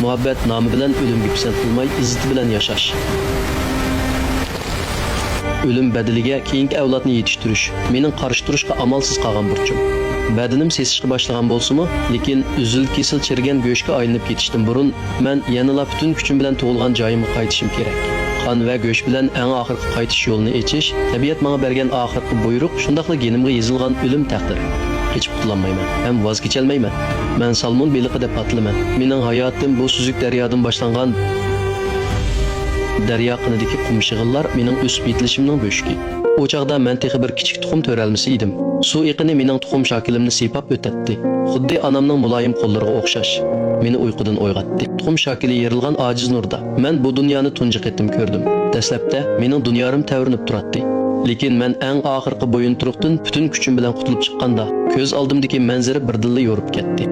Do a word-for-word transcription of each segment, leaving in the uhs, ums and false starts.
مۇھەببەت نامى بىلەن ئۆلۈمگە پىسەنت قىلماي، ئىززىتى بىلەن ياشاش. ئۆلۈم بەدىلىگە كېيىنكى ئەۋلادنى يېتىشتۈرۈش، مېنىڭ قارشى تۇرۇشقا ئامالسىز قالغان بۇرچۇم. بەدىنىم سېسىشقا باشلىغان بولسىمۇ، لېكىن ئۈزۈل-كېسىل چىرىگەن گۆشكە ئايلىنىپ كېتىشتىن بۇرۇن، مەن يەنىلا پۈتۈن كۈچۈم بىلەن تۇغۇلغان جايىمغا قايتىشىم كېرەك. قان ۋە گۆش بىلەن ئەڭ ئاخىرقى قايتىش يولىنى ئېچىش، تەبىئەت ماڭا بەرگەن ئاخىرقى بۇيرۇق، شۇنداقلا گېنىمغا يېزىلغان ئۆلۈم تەقدىرى. قېچىپ قۇتۇلالمايمەن ھەم ۋاز كېچەلمەيمەن. مەن سالمون بېلىقىدەك پاتىلىمەن. مېنىڭ ھاياتىم بۇ سۈزۈك دەريادىن باشلانغان. دەريا قىنىدىكى قۇم شېغىللار مېنىڭ ئۆسۈپ يېتىلىشىمنىڭ بۆشۈكى. ئۇ چاغدا مەن تېخى بىر كىچىك تۇخۇم تۆرەلمىسى ئىدىم. سۇ ئېقىنى مېنىڭ تۇخۇم شاكىلىمنى سىيپاپ ئۆتەتتى. خۇددى ئانامنىڭ مۇلايىم قوللىرىغا ئوخشاش. مېنى ئۇيقۇدىن ئويغاتتى. تۇخۇم شاكىلى يېرىلغان ئاجىز نۇردا مەن بۇ دۇنيانى تۇنجى قېتىم كۆردۈم. دەسلەپتە مېنىڭ دۇنيارىم تەۋرىنىپ تۇراتتى. لېكىن مەن ئەڭ ئاخىرقى بويۇنتۇرۇقتىن پۈتۈن كۈچۈم بىلەن قۇتۇلۇپ چىققاندا، كۆز ئالدىمدىكى مەنزىرە بىردىنلا يورۇپ كەتتى.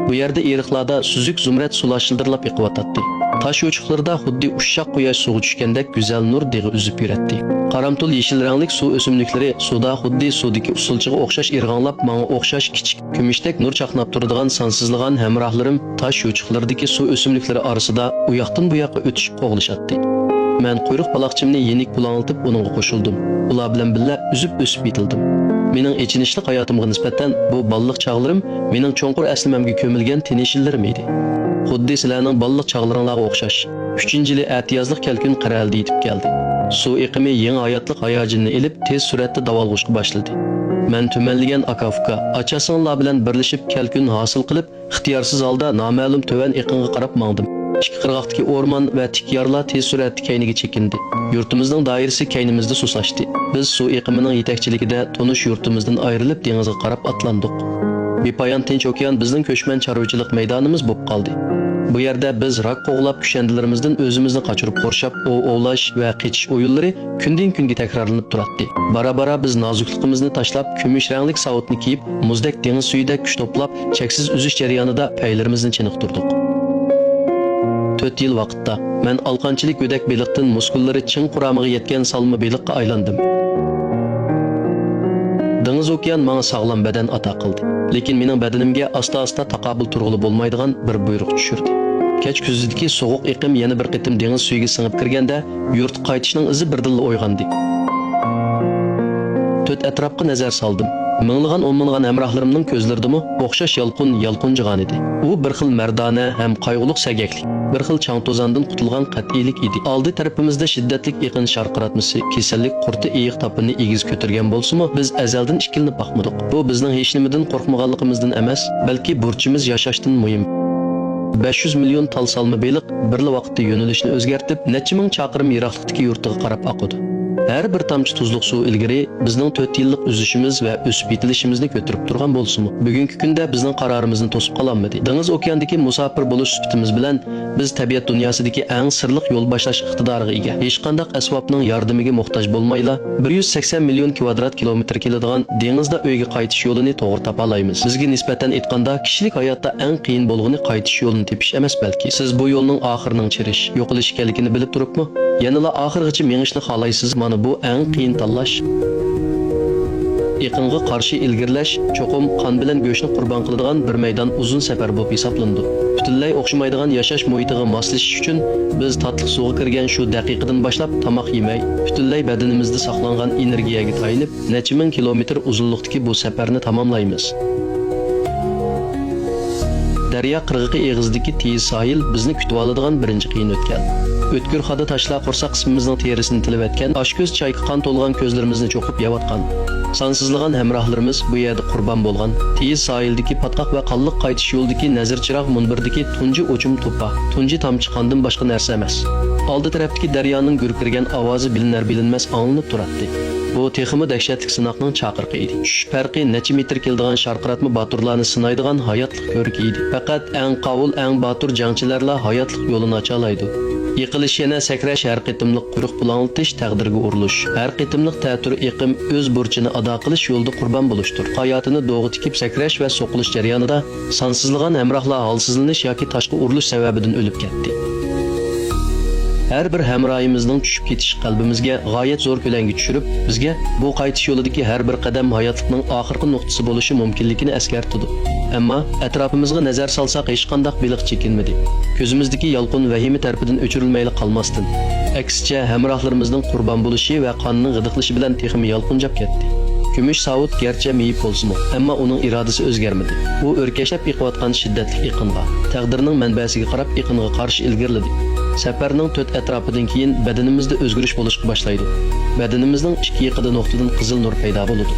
بۇ يەردە ئېرىقلاردا سۈزۈك زۇمرەت سۇلار شىلدىرلاپ ئېقىۋاتاتتى. تاش يوچۇقلىرىدا خۇددى ئۇششاق قۇياش سۇغا چۈشكەندەك گۈزەل نۇر دېغى ئۈزۈپ يۈرەتتى. قارامتۇل يېشىل رەڭلىك سۇ ئۆسۈملۈكلىرى سۇدا خۇددى سۇدىكى ئۇسسۇلچىغا ئوخشاش ئىرغاڭلاپ، ماڭا ئوخشاش كىچىك كۈمۈشتەك نۇر چاقناپ تۇرىدىغان سانسىزلىغان ھەمراھلىرىم تاش يوچۇقلىرىدىكى سۇ ئۆسۈملۈكلىرى ئارىسىدا ئۇياقتىن بۇياققا ئۆتۈشۈپ قوغلىشاتتى. مەن قۇيرۇق پالاقچىمنى يېنىك پۇلاڭلىتىپ ئۇنىڭغا قوشۇلدۇم. ئۇلار بىلەن بىللە ئۈزۈپ ئۆسۈپ يېتىلدىم. مېنىڭ ئېچىنىشلىق ھاياتىمغا نىسبەتەن بۇ بالىلىق چاغلىرىم مېنىڭ چوڭقۇر ئەسلىمەمگە كۆمۈلگەن تېنىشىنلىرىم ئىدى. خۇددى سىلەرنىڭ بالىلىق چاغلىرىڭلارغا ئوخشاش. ئۈچىنچى يىلى ئەتىيازلىق كەلكۈن قەرەلدە يېتىپ كەلدى. سۇ ئېقىمى يېڭى ھاياتلىق ھاياجىنىنى ئېلىپ، تېز سۈرئەتتە داۋالغۇشقا باشلىدى. مەن تۈمەنلىگەن ئاكا-ئۇكا، ئاچا-سىڭىللار بىلەن بىرلىشىپ كەلكۈن ھاسىل قىلىپ، ئىختىيارسىز ھالدا نامەلۇم تۆۋەن ئېقىنغا قاراپ ماڭدىم. ئىككى قىرغاقتىكى ئورمان ۋە تىك يارلار تېز سۈرئەتتە كەينىگە چېكىندى. يۇرتىمىزنىڭ دائىرىسى كەينىمىزدە سۇسلاشتى. بىز سۇ ئېقىمىنىڭ يېتەكچىلىكىدە تونۇش يۇرتىمىزدىن ئايرىلىپ، دېڭىزغا قاراپ ئاتلاندۇق. بىپايان تىنچ ئوكيان بىزنىڭ كۆچمەن چارۋىچىلىق مەيدانىمىز بولۇپ قالدى. بۇ يەردە بىز راك قوغلاپ، كۈشەندىلىرىمىزدىن ئۆزىمىزنى قاچۇرۇپ قورشاپ، ئوۋ ئوۋلاش ۋە قېچىش ئويۇنلىرى كۈندىن-كۈنگە تەكرارلىنىپ تۇراتتى. بارا-بارا بىز نازۇكلۇقىمىزنى تاشلاپ، كۈمۈش رەڭلىك ساۋۇتنى كىيىپ، مۇزدەك دېڭىز سۈيىدە كۈچ توپلاپ، چەكسىز ئۈزۈش جەريانىدا پەيلىرىمىزنى چېنىقتۇردۇق. تۆت يىل ۋاقىتتا مەن ئالقانچىلىك گۆدەك بېلىقتىن مۇسكۇللىرى چىڭ قۇرامىغا يەتكەن سالما بېلىققا ئايلاندىم. دېڭىز ئوكيان ماڭا ساغلام بەدەن ئاتا قىلدى. لېكىن مېنىڭ بەدىنىمگە ئاستا-ئاستا تاقابىل تۇرغىلى بولمايدىغان بىر بۇيرۇق چۈشۈردى. كەچ كۈزىدىكى سوغۇق ئېقىم يەنە بىر قېتىم دېڭىز سۈيىگە سىڭىپ كىرگەندە، يۇرتقا قايتىشنىڭ ئىزى بىردىنلا ئويغاندى. تۆت ئەتراپقا نەزەر سالدىم. مىڭلىغان، ئون مىڭلىغان ھەمراھلىرىمنىڭ كۆزلىرىدىمۇ ئوخشاش يالقۇن يالقۇنجىغانىدى. ئۇ بىر خىل مەردانە ھەم قايغۇلۇق سەگەكلىك، بىر خىل چاڭ-توزاندىن قۇتۇلغان قەتئىيلىك ئىدى. ئالدى تەرىپىمىزدە شىددەتلىك ئېقىن شارقىراتمىسى، كېسەللىك قۇرتى ئېيىق تاپىنى ئېگىز كۆتۈرگەن بولسىمۇ، بىز ئەزەلدىن ئىككىلىنىپ باقمىدۇق. بۇ بىزنىڭ ھېچنېمىدىن قورقمىغانلىقىمىزدىن ئەمەس، بەلكى بۇرچىمىز ياشاشتىن مۇھىم. بەش يۈز مىليون تال سالما بېلىق بىرلا ۋاقىتتا يۆنىلىشنى ئۆزگەرتىپ، نەچچە مىڭ چاقىرىم يىراقلىقتىكى يۇرتىغا قاراپ ئاقىدۇ. ھەر بىر تامچە تۇزلۇق سۇ ئىلگىرى بىزنىڭ تۆت يىللىق ئۈزۈشىمىز ۋە ئۆسۈپ يېتىلىشىمىزنى كۆتۈرۈپ تۇرغان بولسىمۇ، بۈگۈنكى كۈندە بىزنىڭ قارارىمىزنى توسۇپ قالالمىدى. دېڭىز ئوكياندىكى مۇساپىر بولۇش سۈپىتىمىز بىلەن بىز تەبىئەت دۇنياسىدىكى ئەڭ سىرلىق يول باشلاش ئىقتىدارىغا ئىگە. ھېچقانداق ئەسۋابنىڭ ياردىمىگە موھتاج بولمايلا، بىر يۈز سەكسەن مىليون كىۋادرات كىلومېتىر كېلىدىغان دېڭىزدا ئۆيگە قايتىش يولىنى توغرا تاپالايمىز. بىزگە نىسبەتەن ئېيتقاندا، كىشىلىك ھاياتتا ئەڭ قىيىن بولغىنى قايتىش يولىنى تېپىش ئەمەس بەلكى. سىز بۇ يولنىڭ ئاخىرىنىڭ چىرىش، يوقىلىش ئىكەنلىكىنى بىلىپ تۇرۇپمۇ، يەنىلا ئاخىرغىچە مېڭىشنى خالايسىز؟ مانا بۇ ئەڭ قىيىن تاللاش. ئېقىنغا قارشى ئىلگىرىلەش چوقۇم قان بىلەن گۆشنى قۇربان قىلىدىغان بىر مەيدان ئۇزۇن سەپەر بولۇپ ھېسابلىنىدۇ. پۈتۈنلەي ئوخشىمايدىغان ياشاش مۇھىتىغا ماسلىشىش ئۈچۈن بىز تاتلىق سۇغا كىرگەن شۇ دەقىقىدىن باشلاپ تاماق يېمەي، پۈتۈنلەي بەدىنىمىزدە ساقلانغان ئېنېرگىيەگە تايىنىپ، نەچچە مىڭ كىلومېتىر ئۇزۇنلۇقتىكى بۇ سەپەرنى تاماملايمىز. دەريا قىرغىقى ئېغىزىدىكى تېيىز ساھىل بىزنى كۈتۈۋالىدىغان بىرىنچى قىيىن ئۆتكەل. ئۆتكۈر خادا تاشلار قورساق قىسمىمىزنىڭ تېرىسىنى تىلىۋەتكەن، ئاچكۆز چايكا قان تولغان كۆزلىرىمىزنى چوقۇپ يەۋاتقان. سانسىزلىغان ھەمراھلىرىمىز بۇ يەردە قۇربان بولغان. تېيىز ساھىلدىكى پاتقاق ۋە قانلىق قايتىش يولىدىكى نەزىر چىراغ مۇنبىرىدىكى تۇنجى ئوچۇم توپا، تۇنجى تامچە قاندىن باشقا نەرسە ئەمەس. ئالدى تەرەپتىكى دەريانىڭ گۈركىرىگەن ئاۋازى بىلىنەر-بىلىنمەس ئاڭلىنىپ تۇراتتى. بۇ تېخىمۇ دەھشەتلىك سىناقنىڭ چاقىرىقى ئىدى. چۈشۈش پەرقى نەچچە مېتىر كېلىدىغان شارقىراتما باتۇرلارنى سىنايدىغان ھاياتلىق كۆركى ئىدى. پەقەت ئەڭ قاۋۇل، ئەڭ باتۇر جەڭچىلەرلا ھاياتلىق يولىنى ئاچالايدۇ. يىقىلىش يەنە سەكرەش، ھەر قېتىملىق قۇيرۇق پۇلاڭلىتىش، تەقدىرگە ئۇرۇلۇش. ھەر قېتىملىق تەتۈر ئېقىم ئۆز بۇرچىنى ئادا قىلىش يولىدا قۇربان بولۇشتۇر. ھاياتىنى دوغا تىكىپ سەكرەش ۋە سوقۇلۇش جەريانىدا سانسىزلىغان ھەمراھلار ھالسىزلىنىش ياكى تاشقا ئۇرۇلۇش سەۋەبىدىن ئۆلۈپ كەتتى. ھەر بىر ھەمراھىمىزنىڭ چۈشۈپ كېتىشى قەلبىمىزگە غايەت زور كۆلەڭگە چۈشۈرۈپ، بىزگە بۇ قايتىش يولىدىكى ھەر بىر قەدەم ھاياتلىقنىڭ ئاخىرقى نۇقتىسى بولۇشى مۇمكىنلىكىنى ئەسكەرتىدۇ. ئەمما ئەتراپىمىزغا نەزەر سالساق، ھېچقانداق بېلىق چېكىنمىدى. كۆزىمىزدىكى يالقۇن ۋەھىمە تەرىپىدىن ئۆچۈرۈلمەيلا قالماستىن، ئەكسىچە، ھەمراھلىرىمىزنىڭ قۇربان بولۇشى ۋە قاننىڭ غىدىقلىشى بىلەن تېخىمۇ يالقۇنجاپ كەتتى. كۈمۈش ساۋۇت گەرچە مېيىپ بولسىمۇ، ئەمما ئۇنىڭ ئىرادىسى ئۆزگەرمىدى. ئۇ ئۆركەشلەپ ئېقىۋاتقان شىددەتلىك ئېقىنغا، تەقدىرنىڭ مەنبەسىگە قاراپ ئېقىنغا قارشى ئىلگىرىلىدى. سەپەرنىڭ تۆت ئەتراپىدىن كېيىن بەدىنىمىزدە ئۆزگىرىش بولۇشقا باشلايدۇ. بەدىنىمىزنىڭ ئىككى يېقىدا نۇقتىدىن قىزىل نۇر پەيدا بولىدۇ.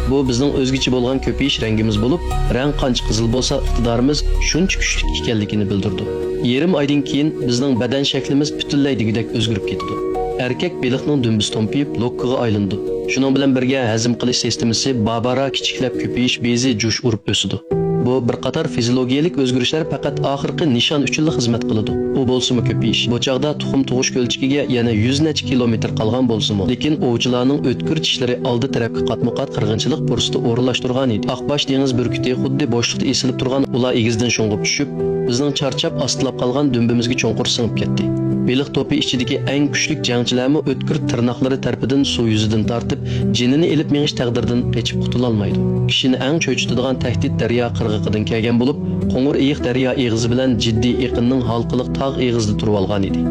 بۇ بىزنىڭ ئۆزگىچە بولغان كۆپىيىش رەڭگىمىز بولۇپ، رەڭ قانچە قىزىل بولسا، ئىقتىدارىمىز شۇنچە كۈچلۈك ئىكەنلىكىنى بىلدۈرىدۇ. يېرىم ئايدىن كېيىن بىزنىڭ بەدەن شەكلىمىز پۈتۈنلەي دېگۈدەك ئۆزگىرىپ كېتىدۇ. ئەركەك بېلىقنىڭ دۈمبىسى تومپىيىپ، لوككىغا ئايلىنىدۇ. شۇنىڭ بىلەن بىرگە، ھەزىم قىلىش سىستېمىسى بارا-بارا كىچىكلەپ، كۆپىيىش بېزى جۇش ئۇرۇپ ئۆسىدۇ. بۇ بىر قاتار فىزىولوگىيەلىك ئۆزگىرىشلەر پەقەت ئاخىرقى نىشان ئۈچۈنلا خىزمەت قىلىدۇ. ئۇ بولسىمۇ كۆپىيىش. بۇ چاغدا تۇخۇم تۇغۇش كۆلچىكىگە يەنە يۈز نەچچە كىلومېتىر قالغان بولسىمۇ، لېكىن ئوۋچىلارنىڭ ئۆتكۈر چىشلىرى ئالدى تەرەپكە قاتمۇقات قىرغىنچىلىق پۇرسىتى ئورۇنلاشتۇرغانىدى. ئاقباش دېڭىز بۈركۈتى خۇددى بوشلۇقتا ئېسىلىپ تۇرغان ئۇلا ئېگىزدىن شۇڭغۇپ چۈشۈپ، بىزنىڭ چارچاپ ئاستىلاپ قالغان دۈمبىمىزگە چوڭقۇر سىڭىپ كەتتى. بېلىق توپى ئىچىدىكى ئەڭ كۈچلۈك جەڭچىلەرمۇ ئۆتكۈر تىرناقلىرى تەرىپىدىن سۇ يۈزىدىن تارتىپ، جېنىنى ئېلىپ مېڭىش تەقدىرىدىن قېچىپ قۇتۇلالمايدۇ. كىشىنى ئەڭ چۆچۈتىدىغان تەھدىت دەريا قىرغىقىدىن كەلگەن بولۇپ، قوڭۇر ئېيىق دەريا ئېغىزى بىلەن جىددىي ئېقىننىڭ ھالقىلىق تاغ ئېغىزىدا تۇرۇۋالغانىدى.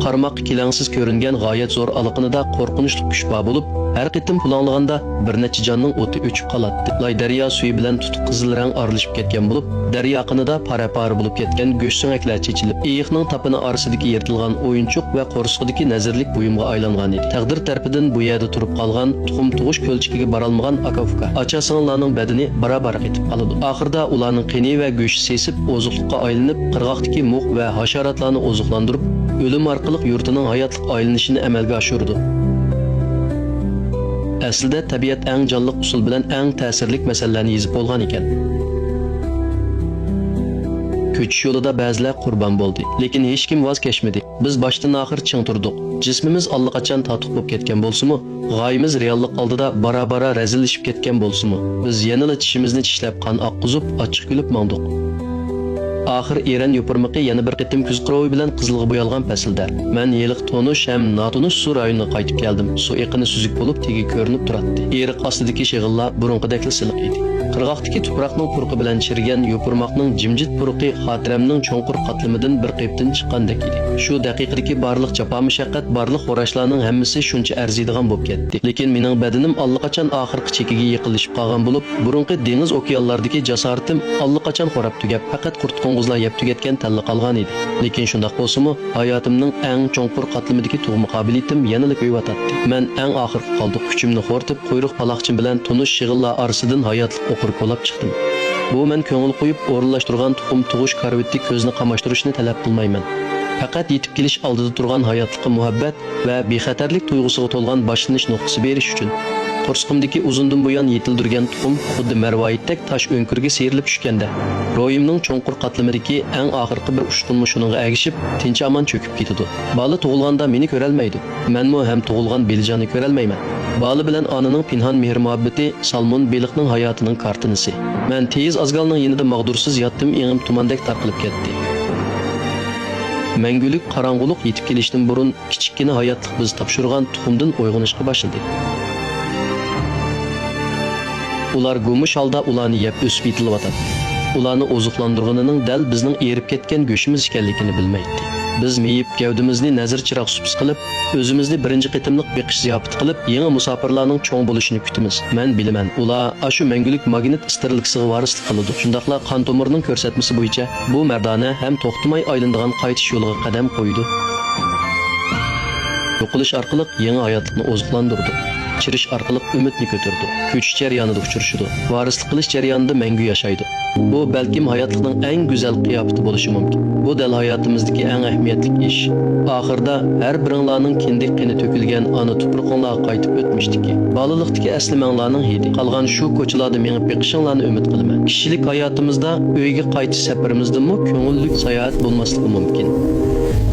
قارىماققا كېلەڭسىز كۆرۈنگەن غايەت زور ئالىقىنىدا قورقۇنچلۇق كۈچ بار بولۇپ، ھەر قېتىم پۇلاڭلىغاندا بىر نەچچە جاننىڭ ئوتى ئۆچۈپ قالاتتى. لاي دەريا سۈيى بىلەن تۇتۇق قىزىل رەڭ ئارىلىشىپ كەتكەن بولۇپ، دەريا يېقىنىدا پارە-پارە بولۇپ كەتكەن گۆش سۆڭەكلەر چېچىلىپ، ئېيىقنىڭ تاپىنى ئارىسىدىكى يىرتىلغان ئويۇنچۇق ۋە قورسىقىدىكى نەزىرلىك بۇيۇمغا ئايلانغانىدى. تەقدىر تەرىپىدىن بۇ يەردە تۇرۇپ قالغان، تۇخۇم تۇغۇش كۆلچىكىگە بارالمىغان ئاكا-ئۇكا، ئاچا-سىڭىللارنىڭ بەدىنى بارا-بارا قېتىپ قالىدۇ. ئاخىرىدا ئۇلارنىڭ قېنى ۋە گۆشى سېسىپ، ئوزۇقلۇققا ئايلىنىپ، قىرغاقتىكى مۇخ ۋە ھاشاراتلارنى ئوزۇقلاندۇرۇپ، ئۆلۈم ئارقىلىق يۇرتىنىڭ ھاياتلىق ئايلىنىشىنى ئەمەلگە ئاشۇرىدۇ. ئەسلىدە تەبىئەت ئەڭ جانلىق ئۇسۇل بىلەن ئەڭ تەسىرلىك مەسىلىلەرنى يېزىپ بولغان ئىكەن. كۆچۈش يولىدا بەزىلەر قۇربان بولدى، لېكىن ھېچكىم ۋاز كەچمىدى. بىز باشتىن ئاخىر چىڭ تۇردۇق. جىسمىمىز ئاللىقاچان تاتۇق بولۇپ كەتكەن بولسىمۇ، غايىمىز رېئاللىق ئالدىدا بارا-بارا رەزىللىشىپ كەتكەن بولسىمۇ، بىز يەنىلا چىشىمىزنى چىشلەپ، قان ئاققۇزۇپ، ئاچچىق كۈلۈپ ماڭدۇق. ئاخىر ئېرەن يوپۇرمىقى يەنە بىر قېتىم كۈز قىروۋى بىلەن قىزىلغا بويالغان پەسىلدە، مەن ھېلىقى تونۇش ھەم ناتونۇش سۇ رايونىغا قايتىپ كەلدىم. سۇ ئېقىنى سۈزۈك بولۇپ، تېگى كۆرۈنۈپ تۇراتتى. ئېرىق ئاستىدىكى شېغىللار بۇرۇنقىدەكلا سىلىق ئىدى. قىرغاقتىكى تۇپراقنىڭ پۇرىقى بىلەن چىرىگەن يوپۇرماقنىڭ جىمجىت پۇرىقى خاتىرەمنىڭ چوڭقۇر قاتلىمىدىن بىر قېپتىن چىققاندەك ئىدى. شۇ دەقىقىدىكى بارلىق جاپا-مۇشەققەت، بارلىق خوراشلارنىڭ ھەممىسى شۇنچە ئەرزىيدىغان بولۇپ كەتتى. لېكىن مېنىڭ بەدىنىم ئاللىقاچان ئاخىرقى چېكىگە يېقىنلىشىپ قالغان بولۇپ، بۇرۇنقى دېڭىز-ئوكيانلاردىكى جاسارىتىم ئاللىقاچان خوراپ تۈگەپ، پەقەت قۇرت-قوڭغۇزلا يەپ تۈگەتكەن تەنلا قالغانىدى. لېكىن شۇنداق بولسىمۇ، ھاياتىمنىڭ ئەڭ چوڭقۇر قاتلىمىدىكى تۇغما قابىلىيىتىم يەنىلا كۆيۈۋاتاتتى. مەن ئەڭ ئاخىرقى قالدۇق كۈچۈمنى خورىتىپ، قۇيرۇق پالاقچىم بىلەن تونۇش شېغىللار ئارىسىدىن ھاياتلىق ئوقىرى كولاپ چىقتىم. بۇ مەن كۆڭۈل قويۇپ ئورۇنلاشتۇرغان تۇخۇم تۇغۇش كارىۋىتى كۆزنى قاماشتۇرۇشنى تەلەپ قىلمايمەن. پەقەت يېتىپ كېلىش ئالدىدا تۇرغان ھاياتلىققا مۇھەببەت ۋە بىخەتەرلىك تۇيغۇسىغا تولغان باشلىنىش نۇقتىسى بېرىش ئۈچۈن. قورسىقىمدىكى ئۇزۇندىن بۇيان يېتىلدۈرگەن تۇخۇم خۇددى مەرۋايىتتەك تاش ئۆڭكۈرگە سىيرىلىپ چۈشكەندە، روھىمنىڭ چوڭقۇر قاتلىمىدىكى ئەڭ ئاخىرقى بىر ئۇچقۇنمۇ شۇنىڭغا ئەگىشىپ، تىنچ-ئامان چۆكۈپ كېتىدۇ. بالا تۇغۇلغاندا مېنى كۆرەلمەيدۇ. مەنمۇ ھەم تۇغۇلغان بالىجاننى كۆرەلمەيمەن. بالا بىلەن ئانىنىڭ پىنھان مېھىر-مۇھەببىتى سالمون بېلىقنىڭ ھاياتىنىڭ كارتىنىسى. مەن تېيىز ئازگالنىڭ يېنىدا ماغدۇرسىز ياتتىم، ئېڭىم تۇماندەك تارقىلىپ كەتتى. مەڭگۈلۈك قاراڭغۇلۇق يېتىپ كېلىشتىن بۇرۇن، كىچىككىنە ھاياتلىق بىز تاپشۇرغان تۇخۇمدىن ئويغىنىشقا باشلىدى. ئۇلار گومۇش ھالدا ئۇلارنى يەپ ئۆسۈپ يېتىلىۋاتاتتى. ئۇلارنى ئوزۇقلاندۇرغىنىنىڭ دەل بىزنىڭ ئېرىپ كەتكەن گۆشىمىز ئىكەنلىكىنى بىلمەيتتى. بىز مېيىپ گەۋدىمىزنى نەزىر چىراغ سۇپىسى قىلىپ، ئۆزىمىزنى بىرىنچى قېتىملىق بېقىش زىياپىتى قىلىپ، يېڭى مۇساپىرلارنىڭ چوڭ بولۇشىنى كۈتىمىز. مەن بىلىمەن، ئۇلار ئاشۇ مەڭگۈلۈك ماگنىت ئىستىرلىكسىغا ۋارىسلىق قىلىدۇ. شۇنداقلا قان تومۇرىنىڭ كۆرسەتمىسى بويىچە بۇ مەردانە ھەم توختىماي ئايلىنىدىغان قايتىش يولىغا قەدەم قويىدۇ. يوقىلىش ئارقىلىق يېڭى ھاياتلىقنى ئوزۇقلاندۇرىدۇ. چىرىش ئارقىلىق ئۈمىدنى كۆتۈرىدۇ. كۆچۈش جەريانىدا ئۇچرىشىدۇ. ۋارىسلىق قىلىش جەريانىدا مەڭگۈ ياشايدۇ. بۇ بەلكىم ھاياتلىقنىڭ ئەڭ گۈزەل قىياپىتى بولۇشى مۇمكىن. بۇ دەل ھاياتىمىزدىكى ئەڭ ئەھمىيەتلىك ئىش. ئاخىرىدا ھەر بىرىڭلارنىڭ كىندىك قېنى تۆكۈلگەن ئانا تۇپرىقىڭلارغا قايتىپ ئۆتمۈشتىكى، بالىلىقتىكى ئەسلىمەڭلارنىڭ ھىدى قالغان شۇ كوچىلاردا مېڭىپ بېقىشىڭلارنى ئۈمىد قىلىمەن. كىشىلىك ھاياتىمىزدا ئۆيگە قايتىش سەپىرىمىزدىنمۇ كۆڭۈللۈك ساياھەت بولماسلىقى مۇمكىن.